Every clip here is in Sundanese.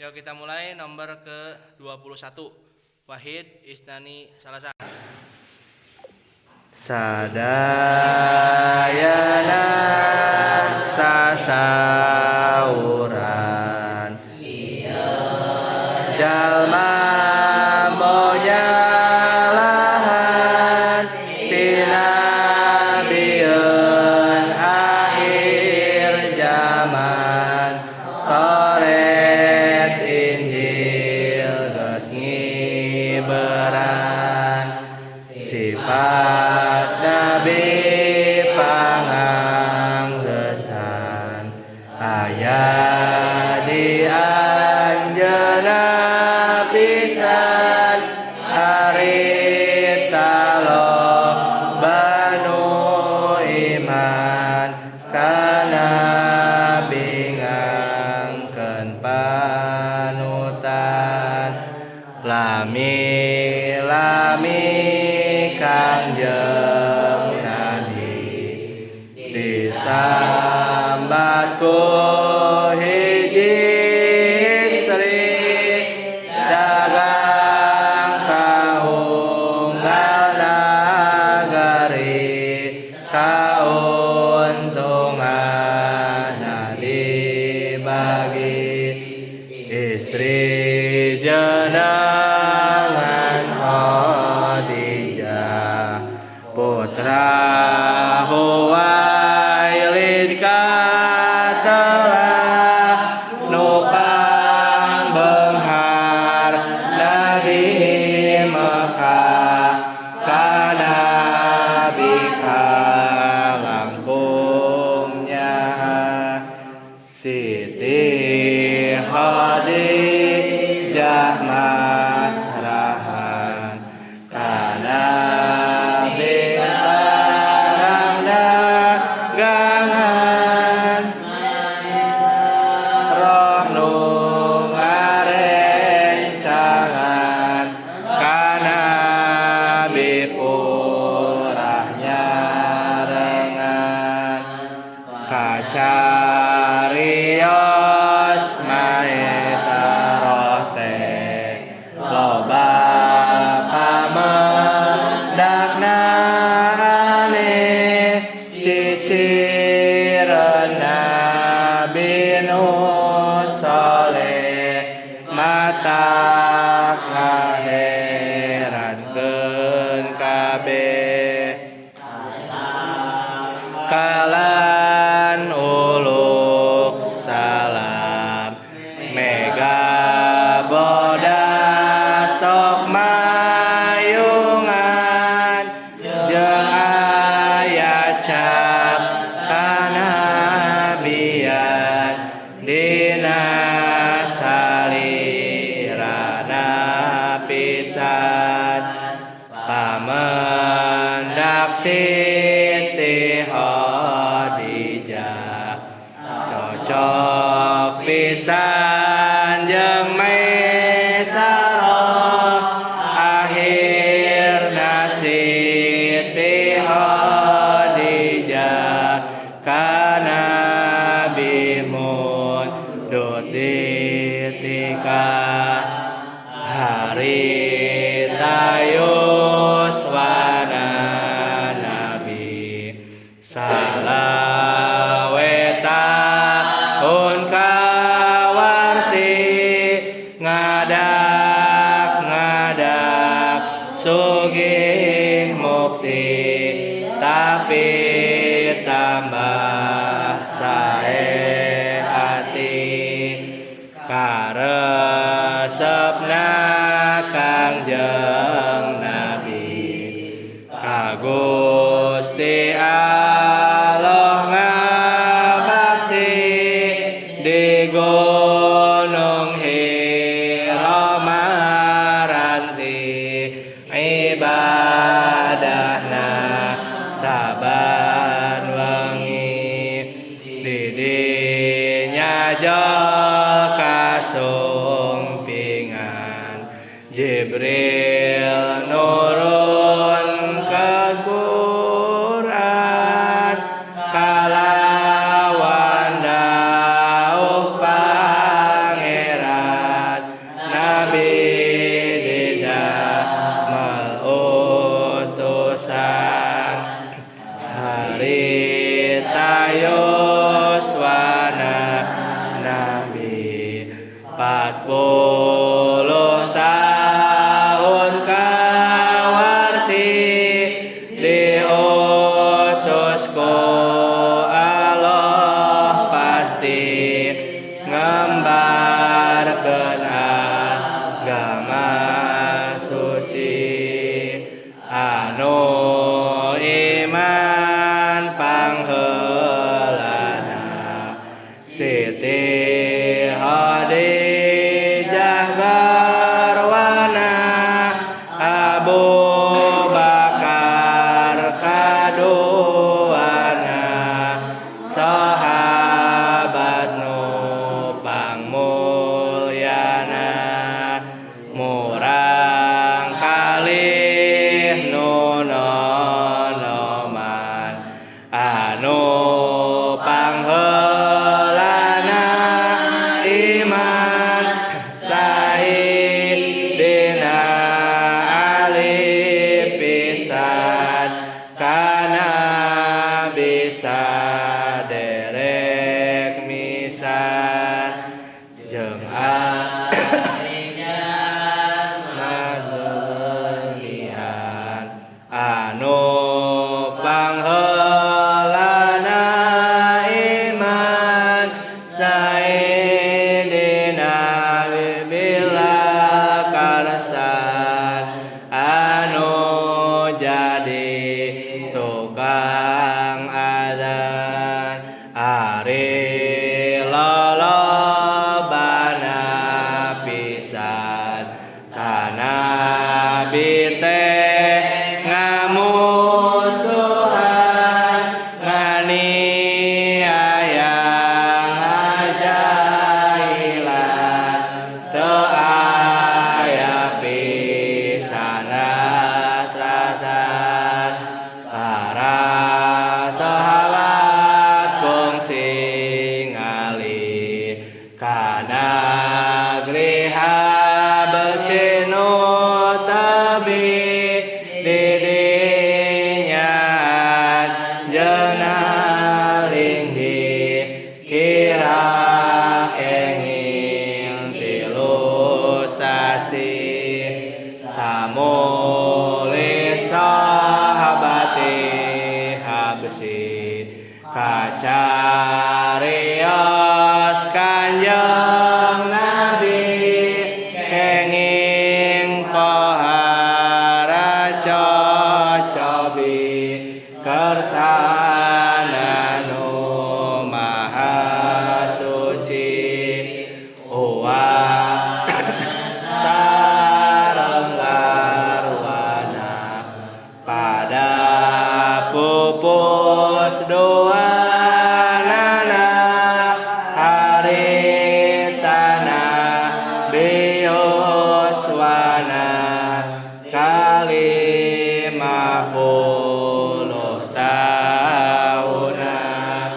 Yuk kita mulai nomor ke 21. Wahid Isnani Salasa. Sadayana sasauran jalma monyalahan tinabieun akhir zaman Tauret Injil geus ngiberan sifat nabi panganggesan aya di anjeunna pisan harita loba nu iman ka nabi ngangkeun panutan lami-lami Kangjeng Nabi disambat ku hiji istri dagang ka unggal nagari kauntungan dibagi istri jenengan Khadijah putra Huwailid katelah nu pangbeunghar di Mekah ka nabi kalangkung nyaah Siti Khadijah masrahan ka nabi barang dagangan roh nu ngarencangan ka nabi purah nyarengan kacarios Maisarah teh loba pamendakna aneh cicireun nabi nu soleh matak ngaherankeun kabeh kalan uluk salam mega bodas sok mayungan jeung aya cap kanabian dina salirana pisan pamendak Siti Khadijah cocok pisan jeung Maisarah akhirna Siti Khadijah ka nabi mundut ditikah harita yuswana nabi salawe tahun kawarti ngadak-ngadak sugih mukti tapi tambah sae ati karesepna Kangjeng Nabi ka Gusti Allah ngabakti di Gunung Hira maranti ibadahna saban wengi di dinya jol kasumpingan Jibril nurun ke Quran kalawan dawuh Pangeran. eta yuswana Nabi 40 tahun kawarti diutus ku Allah pasti ngembarkeun agama suci anu iman pangheulana Siti Khadijah garwana Abu Bakar kaduana sahabat nu pangmulyana murang kalih nu nonoman anu pangheulana iman Sayyidina Ali pisan kana bisa derek misan jeung Mageunian anu pangheulana iman Sayyidina Bilal karsan anu jadi tukang adzan ari lolobana pisan kana Nabi teh ngamusuhan nganiaya ngajailan teu aya pisan ras-rasan para sahabat kungsi ngali ka nagri Habsyi nu tebi di dinya anjeunna linggih kira kenging 3 sasih samulih sahabate Habsyi kacarios Kanjeng Nabi kenging pohara cocobi kersana nu maha suci uwa sareng garwana pada pupus duanana haritana bioswana ka-50 tahunan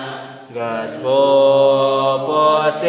geus pupus.